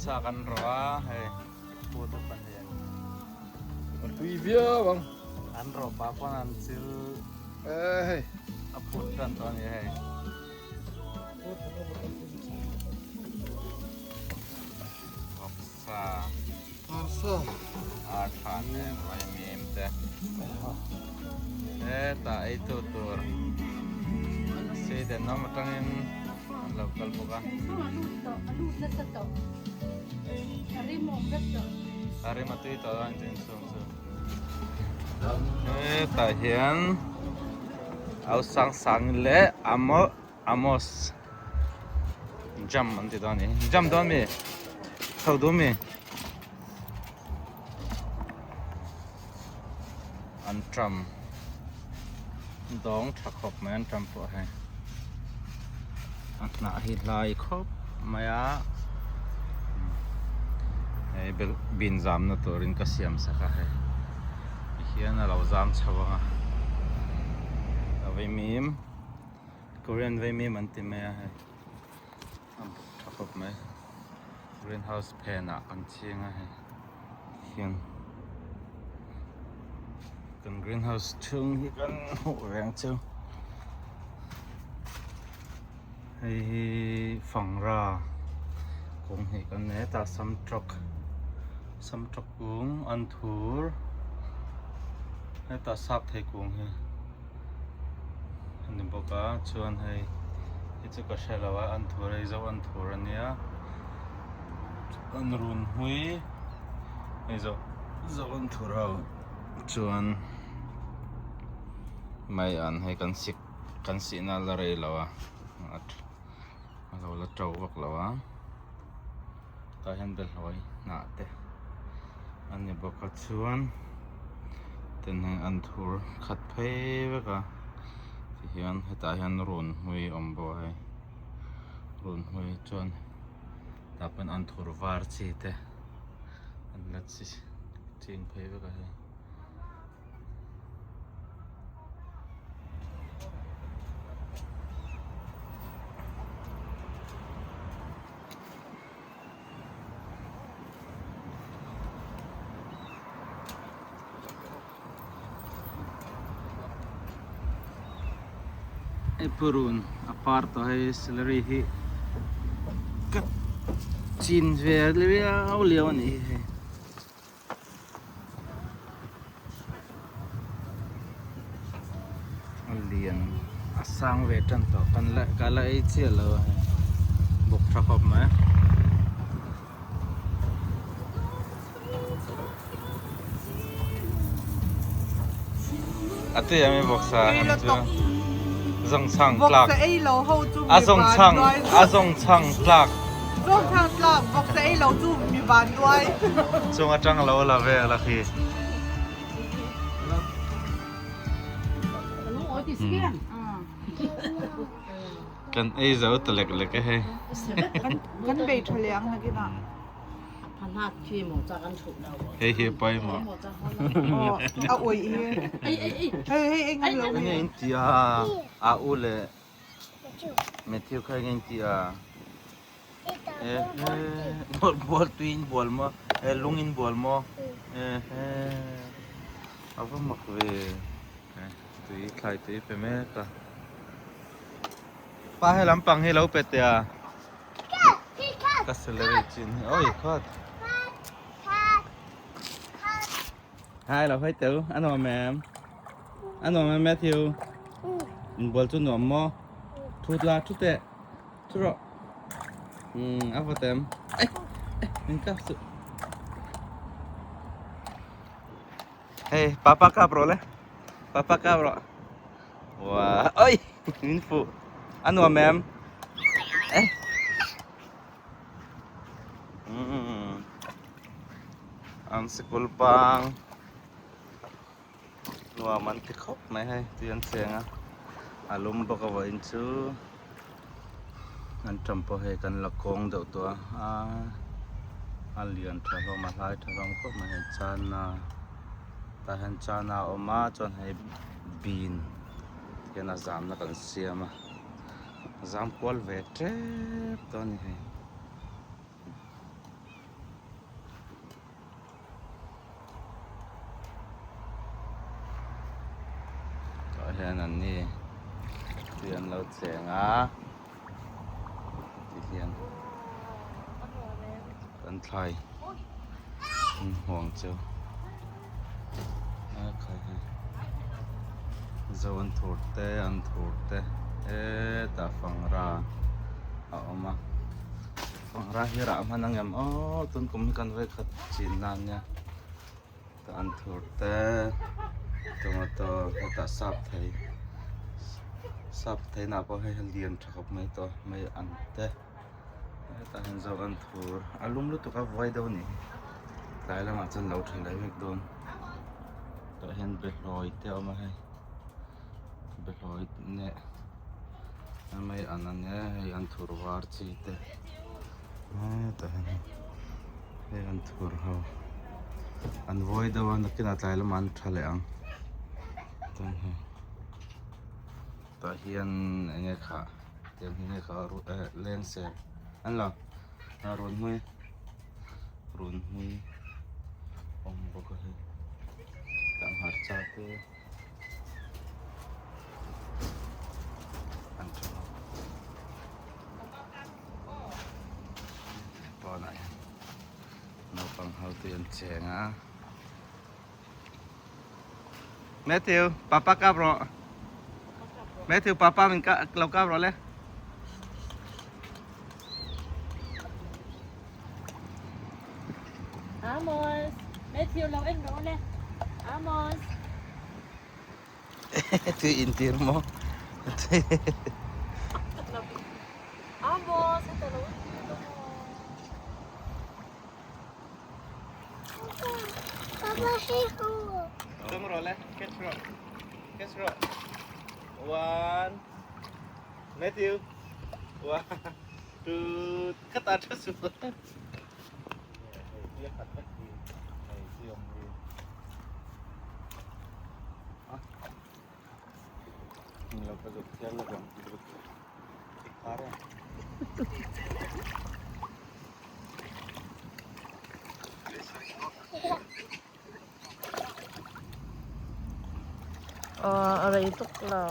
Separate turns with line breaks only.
sa kan rawh a hei pute pahnih
A tui viau ang.
An rawh pah pawn an chil
hei
a phut tan tawh a ni hei. Vawksa.
Arsa.
Ar tha nen vaimim te. Hetah ei tu tur Sweden lam atangin an lo kal bawk a. A rim a tui tawh a in chhung chu. Hetah hian au sang sang leh Amos jump an ti dawn a ni. Jump dawn mi? Chho duh mi? An tram dawng tha khawp mai an tram pawh hei. A hnah hi hlai khawp mai a. Hei bel bin zamna turin ka siam sak a hei. Tihian a lo zam chho ang a. A vaimim. Korean vaimim an ti mai a hei a buk tha khawp mai greenhouse phenah kan ching a hei hian kan greenhouse chhung hi kan hmuh reng chu hei hi fangra kawng hnih kan nei a tah samtawk samtawk kung anthur hetah sap thei kung hi. a ni bawk a chuan hei hi chu ka hre lo a an thur hei zo an thur a nia an run hmui hei zo zo an thur ho chuan mai an hei kan sik kan sihna la rei lo a a lo la to vak lo a tah hian behlawi hnah te a ni bawk a chuan ten hei an thur khat phei vek a tihian hetah hian run hmui a awm bawk a hei run hmui chuan tah pawn an thur var chi te an la chi ching phei vek a hei. Hei purun a par tawh hei celery hi ka chin ve riau liau a nih hi hei. A lian a sang ve tan tawh kan la ka la ei chiah lo a hei bawk tha khawp mai. A tui em i bawksa han chu zawngchhang tlak a zawngchhang a zawngchhang tlak
Zawngchhang tlak bawksa ei lo chu mi van duai.
Chung atang lo la vel a khi. Kan ei zo ta lek lek e hei.
Kan bei tha liang nakinah.
Hei hi pawimawh.
A uih hi. Hei hei eng an lo.
Enge in ti a a u leh Matthew kha enge in ti a e he bual tui in bual maw e lung in bual maw e he a va mak ve tui thlai tui pe mek a pa he lampang hi lo pe teh a. Ka celery chin hi oi khawt hai lo hơi tử ăn nuam em ăn nuam em Matthew bual chu nuam maw thut la thut teh thut rawh a va tem ei min kap suh hei papa kap rawh le papa kap rawh Wow, oi, min fu. A nuam em? Eh. An sikul pang. Nuam an ti khawp mai hei tui an cheng a. A lum bawk a vawiin chu an ṭam pawh hei kan la kawng deuh tawh a. A a lian ṭha hlawm a hlai ṭha hlawm khawp mai hei chana tah hian chana a awm a chuan hei bean hian a zamna kan siam a a zam kual ve tep dawn a ni hei. cheng a tihian kan thlai an huang chu a khai hei zo an thur te an thur te hetah fangra a awm a fangra hi rah hman ang em aw tun kum hi kan vawikhat chin nan nia. Tah an thur te tomato hetah sap thei sap thei nah pawh hei lian tha khawp mai tawh mai an te hetah hian zo an thur a lum lutuk a vuai deuh a nih hi tlai lamah chuan lo tha leh vek dawn tah hian behlawi te a awm a hei behlawi neh mai an a nia hei an thur var chi te. Hetah hian hei an thur ho an vawi deuh a nakinah tlai lamah an tha leh ang chuan hei tah hian eng nge khah tiang hi nge khah eh leng ser an lo runhmui runhmui awm bawk a hei tah hmarcha te. An tha lo. Pawnah hian naupang ho te an cheng a. Matthew, papa kap rawh. Matthew, papa min ka lo kap rawh le.
Amos, Matthew lo en rawh le. Amos.
Tui intir maw?
Amos, heta lo intir maw?
Papa hei ho.
Tum rawh le, catch rawh. Catch rawh. One. Matthew. One, two, khat a tha su.
Aw a rei tuk lo.